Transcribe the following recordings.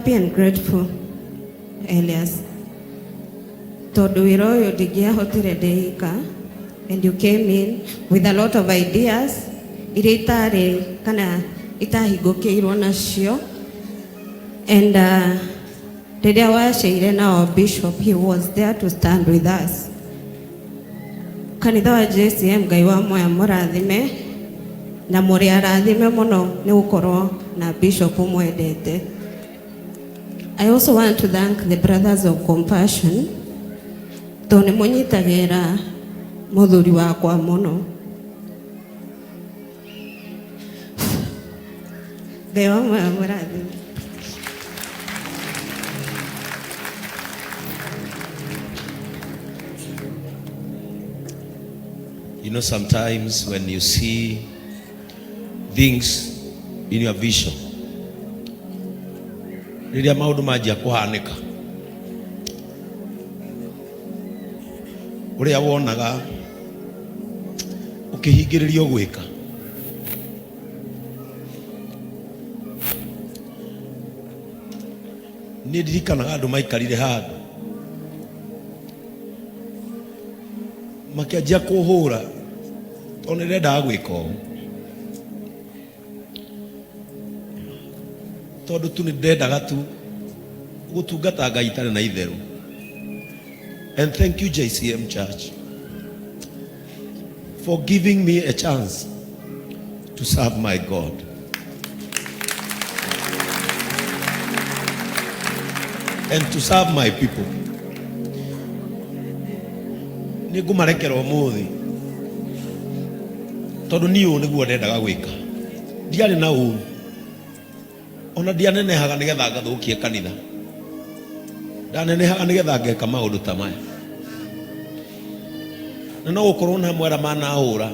Happy and grateful, Elias, tondũ wĩra ũyũ ndingĩahotire ndĩika, and you came in with a lot of ideas iria itarĩ kana itahingũkĩirwo nacio. And rĩrĩa waceire na our bishop, he was there to stand with us. Kanitha wa JCM, Ngai wa moya mũrathime na mũrĩ arathime mũno nĩ gũkorwo na bishop mwendete. I also want to thank the Brothers of Compassion tondũ nĩ mũnyitagĩra mũthuri wakwa mũno. Ngai wa moya mũrathime. You know, sometimes when you see things in your vision, rĩrĩa maũndũ manjia kũhanĩka, ũrĩa wonaga ũkĩhingĩrĩrio gwĩka, niĩ ndirikanaga andũ maikarire handũ makĩanjia kũhũra tondũ nĩndendaga gwĩka ũũ, tondũ tu nĩndendaga tu gũtungata Ngai itarĩ na itherũ. And thank you, JCM Church, for giving me a chance to serve my God and to serve my people. Nĩ ngũmarekera ũmũthĩ tondũ niĩ ũũ nĩguo ndendaga gwĩka. Ndiarĩ na ũũru, ona ndianenehaga nĩgetha ngathũkie kanitha, ndanenehaga nĩgetha ngeka maũndũ ta maya. Na no gũkorwo na amwe arĩa manahũra,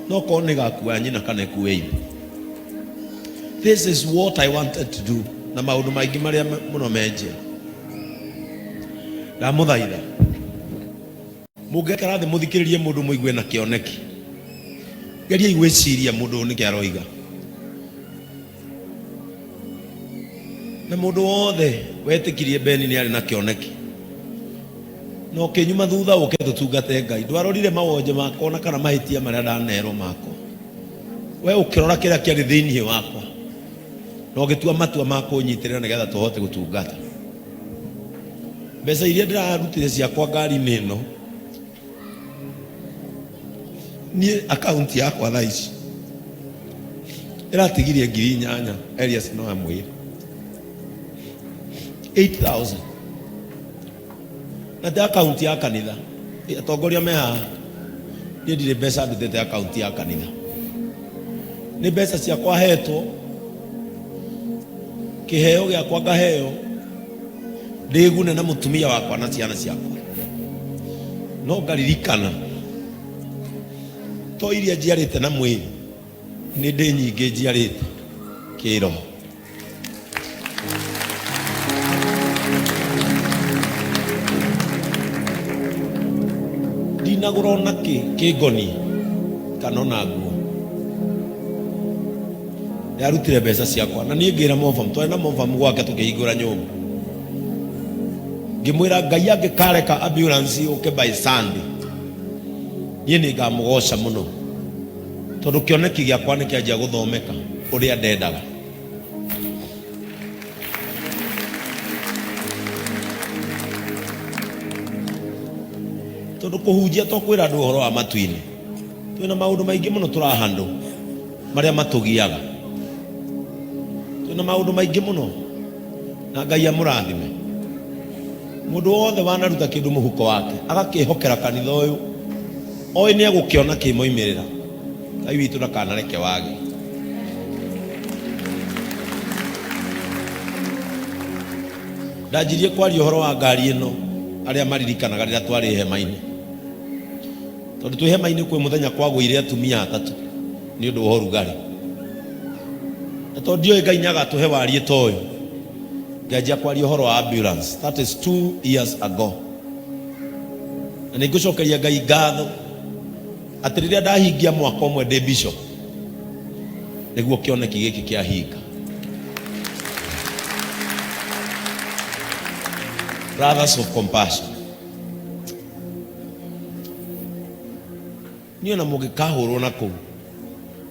no korwo nĩ gakua nyina kana ĩkue ithe. This is what I wanted to do, na maũndũ maingĩ marĩa mũno menjia. Ndamũthaitha mũngĩkara thĩ mũthikĩrĩrie mũndũ mũigue na kĩoneki, geriai gwĩciria mũndũ ũyũ nĩkĩ aroiga. Na mũndũ wothe wetĩkirie Beni nĩ arĩ na kĩoneki, na ũkĩnyuma thutha ũke tũtungate Ngai. Ndwarorire mawonje makwa ona kana mahĩtia marĩa ndanerwo makwa, we ũkĩrora kĩrĩa kĩarĩ thĩinĩ wakwa na ũgĩtua matua ma kũnyitĩrĩra nĩgetha tũhote gũtungata. Mbeca iria ndĩrarutire ciakwa ngari-inĩ ĩno, niĩ akaunti yakwa thaa ici ĩratigirie 8,000. Elias no amwĩre 8000, na ti akaunti ya kanitha. Atongoria me haha, niĩ ndirĩ mbeca ndutĩte akaunti ya kanitha, nĩ mbeca ciakwa hetwo, kĩheo gĩakwa ngaheo ndĩgune na mũtumia wakwa na ciana ciakwa. No ngaririkana to iria njiarĩte na mwĩrĩ, nĩ ndĩ nyingĩ njiarĩte kĩroho. Ndinagũra ona kĩ kĩngoni kana ona nguo, ndarutire mbeca ciakwa. Na niĩ ngĩra Mobam, twarĩ na Mobam gwake tũkĩhingũra nyũmba, ngĩmwĩra Ngai angĩkareka ambulance yũke by Sunday, niĩ nĩ ngamũgoca mũno, tondũ kĩoneki gĩakwa nĩ kĩanjia gũthomeka ũrĩa ndendaga. Tondũ kũhunjia to kwĩra andũ ũhoro wa matu-inĩ, twĩna maũndũ maingĩ mũno tũrahandũ marĩa matũgiaga, twĩna maũndũ maingĩ mũno. Na Ngai amũrathime mũndũ wothe wanaruta kĩndũ mũhuko wake agakĩhokera kanitha ũyũ, oĩ nĩ egũkĩona kĩmoimĩrĩra. Ngai witũ ndakanareke wage. Ndanjirie kwaria ũhoro wa ngari ĩno arĩa maririkanaga rĩrĩa twarĩ hema-inĩ, tondũ twĩ hema-inĩ kwĩ mũthenya kwagũire atumia atatũ nĩ ũndũ wa ũrugarĩ, na tondũ ndiũĩ Ngai nĩ agatũhe wariĩ ta ũyũ, ngĩanjia kwaria ũhoro wa ambulance. That is 2 years ago. Na nĩ ngũcokeria Ngai ngatho atĩ rĩrĩa ndahingia mwaka ũmwe ndĩ bishop, nĩguo kĩoneki gĩkĩ kĩahinga. Brothers of Compassion, niĩ ona mũngĩkahũrwo na kũu,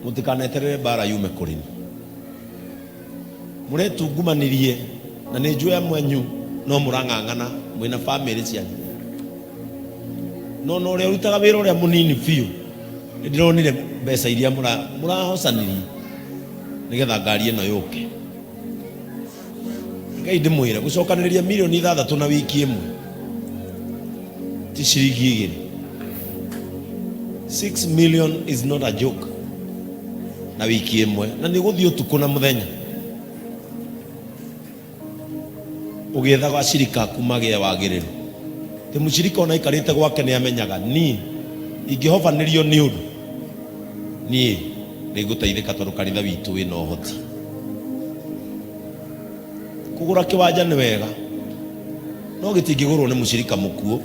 mũtikaneterere mbara yume kũrĩ niĩ. Mũretungumanirie na nĩ njũĩ amwe anyu no mũrang'ang'ana mwĩna bamĩrĩ cianyu, no na ũrĩa ũrutaga wĩra ũrĩa mũnini biũ, nĩ ndĩronire mbeca iria mũrahocanirie nĩgetha ngari ĩno yũke. Ngai ndĩmwĩre, gũcokanĩrĩria mirioni 6 na wiki ĩmwe ti ciringi 2. 6 million is not a joke na wiki ĩmwe, na nĩ gũthiĩ ũtukũ na mũthenya ũgĩethaga acirika aku magĩe wagĩrĩru. Tĩ mũcirika ona aikarĩte gwake nĩ amenyaga niĩ ingĩhobanĩrio nĩ ũndũ, niĩ nĩ ngũteithĩka tondũ kanitha witũ wĩna ũhoti. Kũgũra kĩwanja nĩ wega, no gĩtingĩgũrwo nĩ mũcirika mũkuũ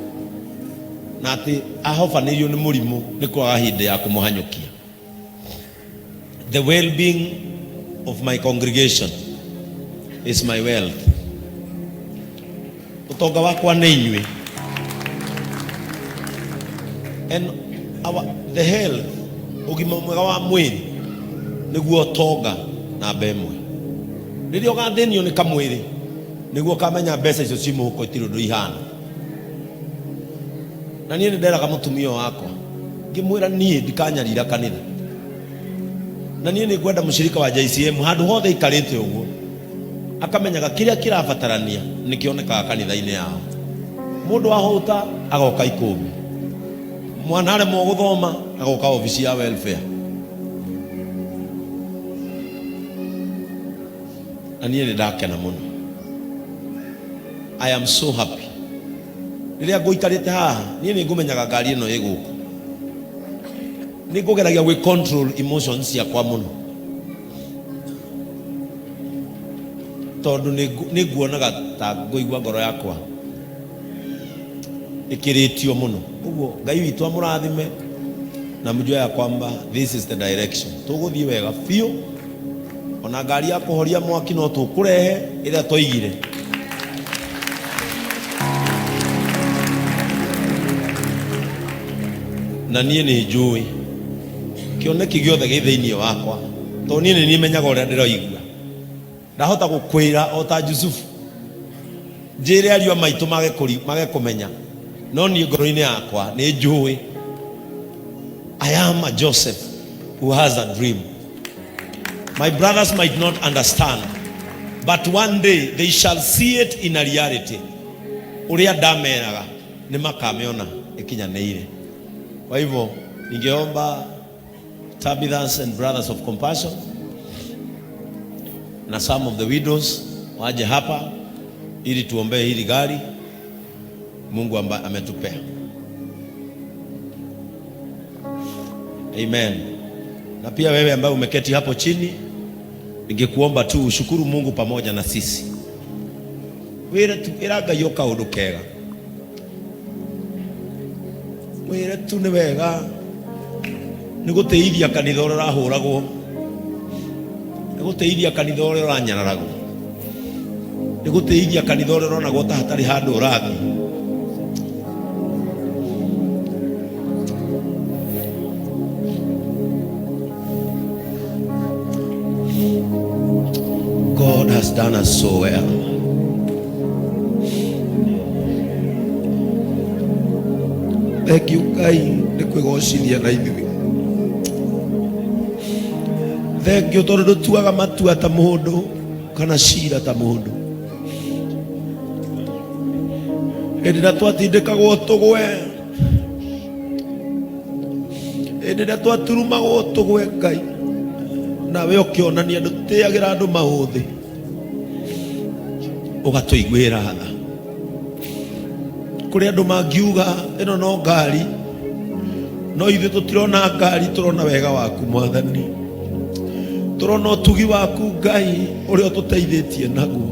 na atĩ ahobanĩrio nĩ mũrimũ nĩ kwaga hĩndĩ ya kũmũhanyũkia. The well-being of my congregation is my wealth. Ũtonga wakwa nĩ inyuĩ. And the health, ũgima mwega wa mwĩrĩ nĩguo ũtonga namba ĩmwe. Rĩrĩa ũgathĩnio nĩ kamwĩrĩ nĩguo ũkamenya mbeca icio ci mũhuko itirĩ ũndũ ihana. Na niĩ nĩ nderaga mũtumia wakwa ngĩmwĩra niĩ ndikanyarira kanitha, na niĩ nĩ ngwenda mũcirika wa JCM handũ hothe aikarĩte ũguo akamenyaga kĩrĩa kĩrabatarania nĩ kĩonekaga kanitha-inĩ yao. Mũndũ ahũta agoka ikũmbĩ, mwana aremwo gũthoma agoka obici ya welfare. Na niĩ nĩ ndakena mũno, I am so happy. Rĩrĩa ngũikarĩte haha niĩ nĩ ngũmenyaga ngari ĩno ĩ gũkũ, nĩ ngũgeragia gwĩ control emotions ciakwa mũno, tondũ nĩ nguonaga ta ngũigua ngoro yakwa ĩkĩrĩtio mũno. Ũguo Ngai witũ amũrathime na mjue ya kwamba this is the direction tũgũthiĩ wega biũ. Ona ngari ya kũhoria mwaki no tũkũrehe ĩrĩa twaigire. Na niĩ nĩ njũĩ kĩoneki gĩothe gĩ thĩinĩ wakwa, tondũ niĩ nĩ niĩ menyaga ũrĩa ndĩroigua. Ndahota gũkwĩra o ta Jusufu, njĩre ariũ a maitũ mage kũmenya, no niĩ ngoro-inĩ yakwa nĩ njũĩ I am a Joseph who has a dream. My brothers might not understand, but one day they shall see it in a reality. Ũrĩa ndameraga nĩ makamĩona ĩkinyanĩire. Kwa hivyo ningeomba Tabithas and Brothers of Compassion na some of the widows waje hapa ili tuombee hili gari Mungu ambaye ametupea. Amen. Na pia wewe ambaye umeketi hapo chini, ningekuomba tu ushukuru Mungu pamoja na sisi. Wĩre tu, ĩra Ngai o kaũndũ kega. Mwĩre tu nĩ wega nĩ gũtĩithia kanitha ũrĩa ũrahũragwo, nĩ gũtĩithia kanitha ũrĩa ũranyararagwo, nĩ gũtĩithia kanitha ũrĩa ũronagwo ta hatarĩ handũ ũrathiĩ. God has done us so well. Thank you Ngai nĩ kwĩgocithia na ithuĩ. Thank you tondũ ndũtuaga matua ta mũndũ kana cira ta mũndũ. Hĩndĩ ĩrĩa twatindĩkagwo tũgwe, hĩndĩ ĩrĩa twaturumagwo tũgwe, Ngai nawe ũkĩonania ndũtĩagĩra andũ maũthĩ, ũgatũiguĩra tha. Kũrĩ andũ mangiuga ĩno no ngari, no ithuĩ tũtirona ngari, tũrona wega waku Mwathani, tũrona ũtugi waku Ngai ũrĩa ũtũteithĩtie naguo.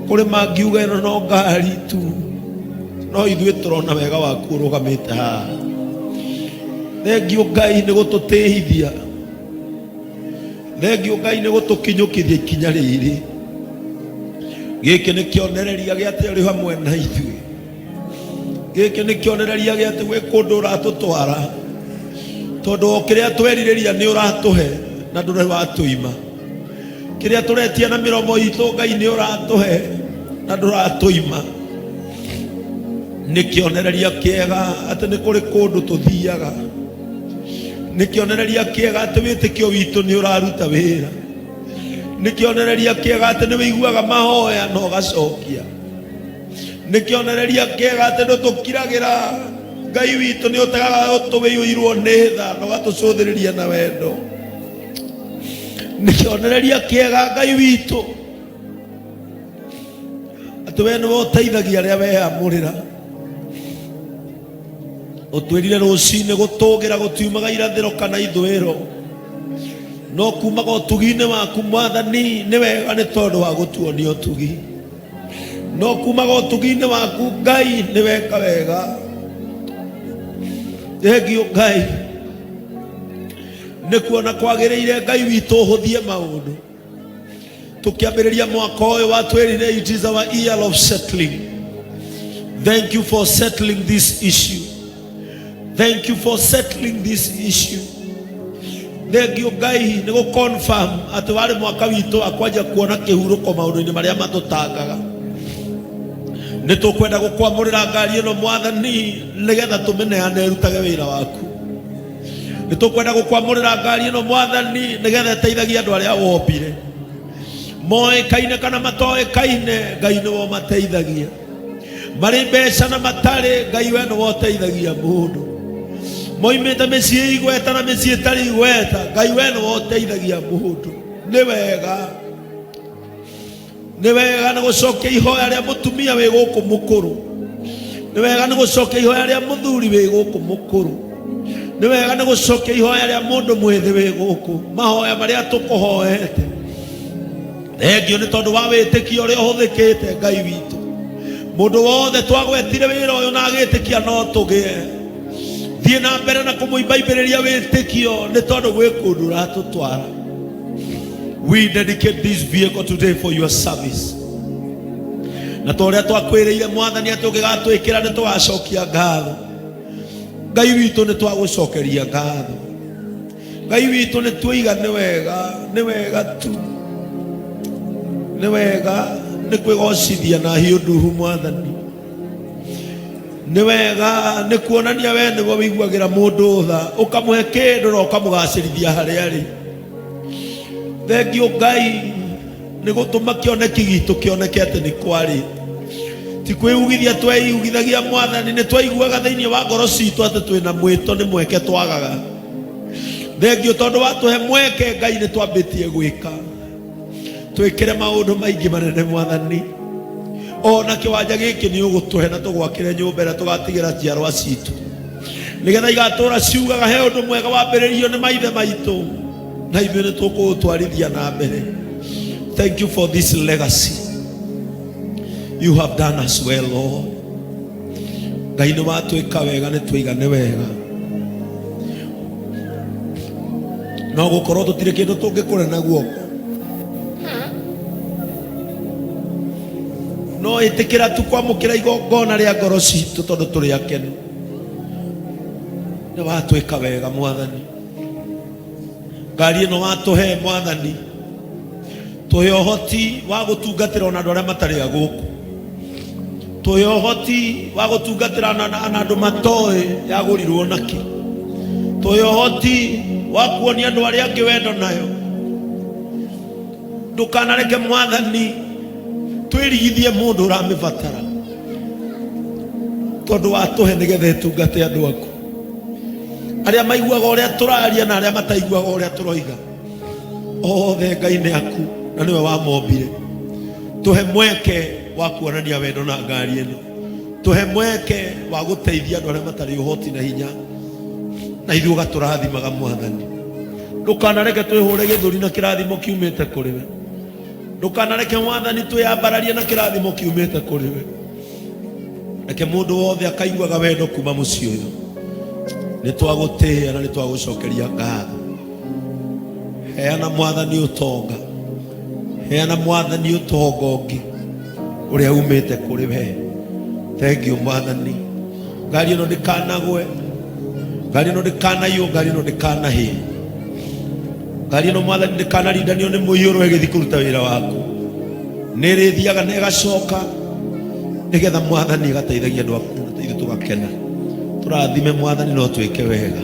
Kũrĩ mangiuga ĩno no ngari tu, no ithuĩ tũrona wega waku ũrũgamĩte haha. Thengiũ Ngai nĩ gũtũtĩithia, thengiũ Ngai nĩ gũtũkinyũkithia ikinya rĩrĩ. Gĩkĩ nĩ kĩonereria gĩa atĩ ũrĩ hamwe na ithuĩ. Gĩkĩ nĩ kĩonereria gĩa atĩ gwĩ kũndũ ũratũtwara, tondũ o kĩrĩa twerirĩria nĩ ũratũhe na ndũrĩ watũima. Kĩrĩa tũretia na mĩromo itũ Ngai nĩ ũratũhe na ndũratũima. Nĩ kĩonereria kĩega atĩ nĩ kũrĩ kũndũ tũthiaga. Nĩ kĩonereria kĩega atĩ wĩtĩkio witũ nĩ ũraruta wĩra. Nĩ kĩonereria kĩega atĩ nĩ wĩiguaga mahoya na ũgacokia. Nĩ kĩonereria kĩega atĩ ndũtũkiragĩra. Ngai witũ nĩ ũtegaga tũwĩiyũirwo nĩ tha na ũgatũcũthĩrĩria na wendo. Nĩ kĩonereria kĩega Ngai witũ atĩ we nĩwe ũteithagia arĩa weyamũrĩra. Ũtwĩrire rũcinĩ gũtũgĩra gũtiumaga irathĩro kana ithũĩro, no kumaga ũtugi-inĩ waku Mwathani. Nĩ wega nĩ tondũ wa gũtuonia ũtugi, no kumaga ũtugi-inĩ waku Ngai nĩ weka wega. Thengiũ Ngai nĩ kuona kwagĩrĩire Ngai witũ ũhũthie maũndũ. Tukiambĩrĩria mwaka ũyũ watwĩrire it is our year of settling. Thank you for settling this issue. Thank you for settling this issue. Thengiũ Ngai nĩ gũ confirm atĩ warĩ mwaka witũ wa kwanja kuona kĩhurũko maũndũ-inĩ marĩa matũtangaga. Nĩ tũkwenda gũkwamũrĩra ngari ĩno Mwathani nĩgetha tũmĩneane ĩrutage wĩra waku. Nĩ tũkwenda gũkwamũrĩra ngari ĩno Mwathani nĩgetha ĩteithagie andũ arĩa wombire, moĩkaine kana matoĩkaine. Ngai nĩwe ũmateithagia, marĩ mbeca na matarĩ. Ngai we nĩwe ũteithagia mũndũ, moimĩte mĩciĩ igweta na mĩciĩ ĩtarĩ igweta. Ngai we nĩwe ũteithagia mũndũ. Nĩ wega, nĩ wega nĩ gũcokia ihoya rĩa mũtumia wĩ gũkũ mũkũrũ. Nĩ wega nĩ gũcokia ihoya rĩa mũthuri wĩ gũkũ mũkũrũ. Nĩ wega nĩ gũcokia ihoya rĩa mũndũ mwĩthĩ wĩ gũkũ, mahoya marĩa tũkũhoete. Thengio nĩ tondũ wa wĩtĩkio ũrĩa ũhũthĩkĩte Ngai witũ. Mũndũ wothe twagwetire wĩra ũyũ na agĩtĩkia no tũgĩe, thiĩ na mbere na kũmũimbaimbĩrĩria wĩtĩkio nĩ tondũ gwĩ kũndũ ũratũtwara. We dedicate this vehicle today for your service. Na ta ũrĩa twakwĩrĩire Mwathani atĩ ũngĩgatwĩkĩra nĩ tũgacokia ngatho. Ngai witũ nĩ twagũcokeria ngatho. Ngai witũ nĩ tuiga nĩ wega, nĩ wega tu, nĩ wega nĩ kwĩgocithia na hiũ nduhu Mwathani. Nĩ wega nĩ kuonania we nĩwe wĩiguagĩra mũndũ tha, ũkamũhe kĩndũ na ũkamũgacĩrithia harĩa arĩ. Thengio Ngai nĩ gũtũma kĩoneki gitũ kĩoneke atĩ nĩ kwarĩ, ti kwĩugithia tweyugithagia Mwathani, nĩ twaiguaga thĩinĩ wa ngoro citũ atĩ twĩna mwĩto, nĩ mweke twagaga. Thengio tondũ watũhe mweke Ngai, nĩ twambĩtie gwĩka, twĩkĩre maũndũ maingĩ manene Mwathani. Ona kĩwanja gĩkĩ nĩ ũgũtũhe na tũgwakĩre nyũmba ĩrĩa tũgatigĩra njiarwa citũ, nĩgetha igatũra ciugaga he ũndũ mwega wambĩrĩirio nĩ maithe maitũ, na ithuĩ nĩ tũkũũtwarithia na mbere. Thank you for this legacy. You have done us well, Lord. Ngai nĩ watwĩka wega, nĩ twaiga nĩ wega. No gũkorwo tũtirĩ kĩndũ tũngĩkũra na guoko, no ĩtĩkĩra tu kwamũkĩra igongona rĩa ngoro citũ tondũ tũrĩ akenu. Nĩ watwĩka wega Mwathani. Ngari ĩno watũhe Mwathani, tũhe ũhoti wa gũtungatĩra ona andũ arĩa matarĩ a gũkũ, tũhe ũhoti wa gũtungatĩra na andũ matoĩ yagũrirwo nakĩ, tũhe ũhoti wa kuonia andũ arĩa angĩ wendo nayo. Ndũkanareke Mwathani twĩrigithie mũndũ ũramĩbatara, tondũ watũhe nĩgetha ĩtungate andũ aku arĩa maiguaga ũrĩa tũraria na arĩa mataiguaga ũrĩa tũroiga. Othe Ngai nĩ aku na nĩwe wamombire. Tũhe mweke wa kuonania wendo na ngari ĩno, tũhe mweke wa gũteithia andũ arĩa matarĩ ũhoti na hinya, na ithuĩ ũgatũrathimaga Mwathani. Ndũkanareke twĩhũre gĩthũri na kĩrathimo kiumĩte kũrĩ we. Ndũkanareke Mwathani twĩyambararie na kĩrathimo kiumĩte kũrĩ we. Reke mũndũ wothe akaiguaga wendo kuma mũciĩ ũyũ. Nĩ twagũtĩĩa na nĩ twagũcokeria ngatho. Heana Mwathani ũtonga, heana Mwathani ũtonga ũngĩ. Ũrĩa umĩte kũrĩ we. Thank you, Mwathani. Ngari ĩno ndĩkanagwe, ngari ĩno ndĩkanaiywo, ngari ĩno ndĩkanahĩe, ngari ĩno, Mwathani, ndĩkanarindanio nĩ mũiyũro ĩgĩthiĩ kũruta wĩra waku. Nĩ ĩrĩthiaga na ĩgacoka, nĩgetha, Mwathani, ĩgateithagia andũ aku na ithuĩ tũgakena. Tũrathime, Mwathani, no twĩke wega.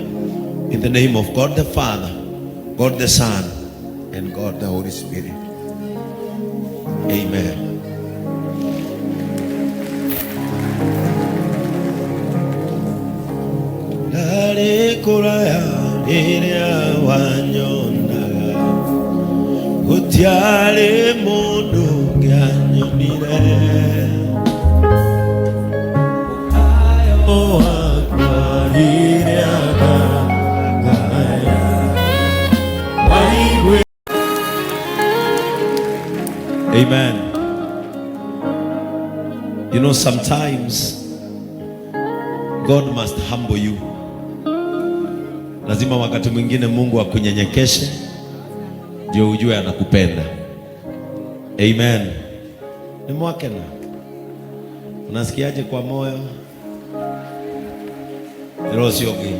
In the name of God the Father, God the Son and God the Holy Spirit, amen. Ndarĩ kũraya rĩrĩa wanyonaga, gũtiarĩ mũndũ ũngĩanyonire. Mũkayo wakwa rĩrĩa ndagaya waigue. Amen. You know, sometimes God must humble you. Lazima wakati mwingine Mungu akunyenyekeshe ndio ujue anakupenda. Amen. Ni mwakena. Unasikiaje kwa moyo? Roho ũcio ũngĩ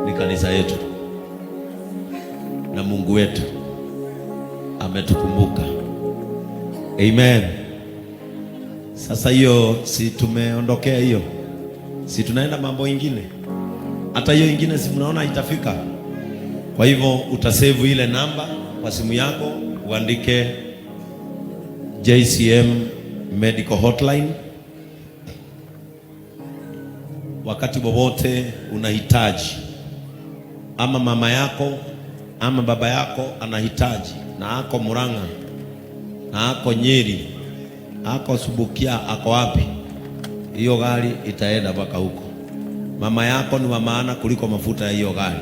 ni kanisa yetu na Mungu wetu ametukumbuka. Amen. Sasa hiyo si tumeondokea hiyo, si tunaenda mambo ingine? Hata hiyo ingine si mnaona itafika. Kwa hivyo utasave ile namba kwa simu yako, uandike JCM Medical Hotline. Wakati wowote unahitaji, ama mama yako ama baba yako anahitaji, na ako Murang'a, na ako Nyeri, ako Subukia, ako wapi, hiyo gari itaenda mpaka huko. Mama yako ni wa maana kuliko mafuta ya hiyo gari.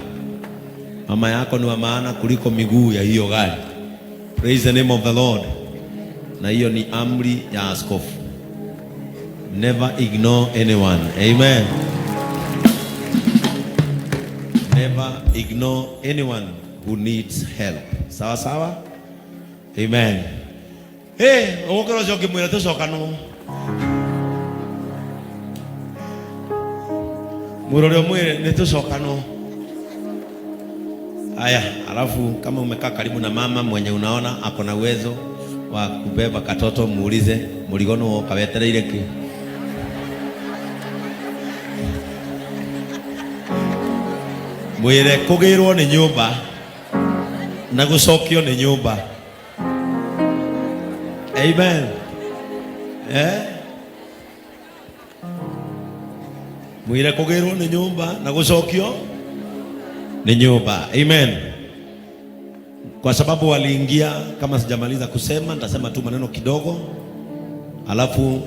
Mama yako ni wa maana kuliko miguu ya hiyo gari. Praise the name of the Lord. Na hiyo ni amri ya askofu. Never ignore anyone. Amen. Never ignore anyone who needs help. Sawa sawa? Amen. Hey, ũgũkĩra ũcio ũngĩmwĩra tũcokanwo. Mwĩra ũrĩa ũmwĩre nĩ tũcokanwo. Haya, alafu kama umekaa karibu na mama mwenye unaona ako na uwezo wa kubeba katoto, muulize mũrigo nĩ woka wetereire kĩ? Mwĩre kũgĩrwo nĩ nyũmba na gũcokio nĩ nyũmba. Amen. Eh? Mwĩre kũgĩrwo nĩ nyũmba na gũcokio nĩ nyũmba. Amen. Kwa sababu waliingia, kama sijamaliza kusema, nitasema tu maneno kidogo, alafu